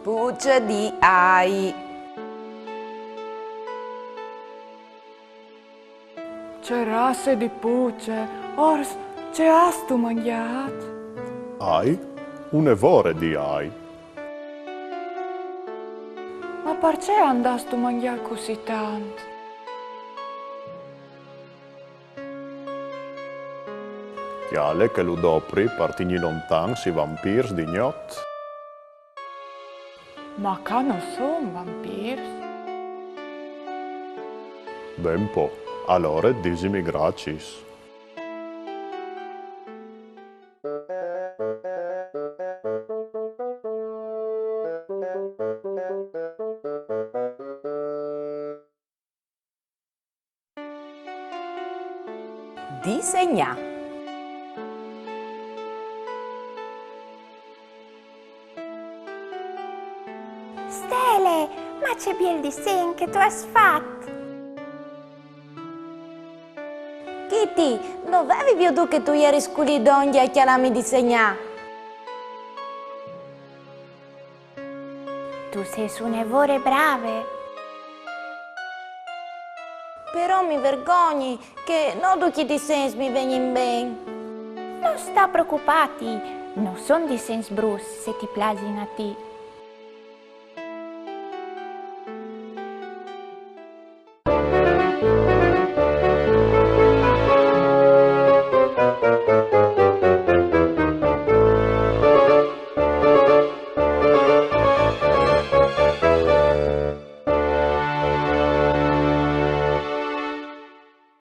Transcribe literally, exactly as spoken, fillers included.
Puce di ai. Ce rasse di puce! Ors, ce âstu mangjât? Ai? Une vore di ai. Ma parcè âstu mangjât cussì tant? Cjale che lu dopri par tignî lontans i vampîrs di gnot. Ma ca no son vampîrs. Ben po, alore disimi graciis. Disegnâ. Stele, ma ce biel disen che tu âs fat! Kitty, no vevi viodût che tu jeris culì dongje a cjalâmi disegnâ? Tu sês une vore brave. Però mi vergogni, che no ducj i disens mi vegnin ben. No sta preocupâti, no son disens bruts se ti plasin a ti.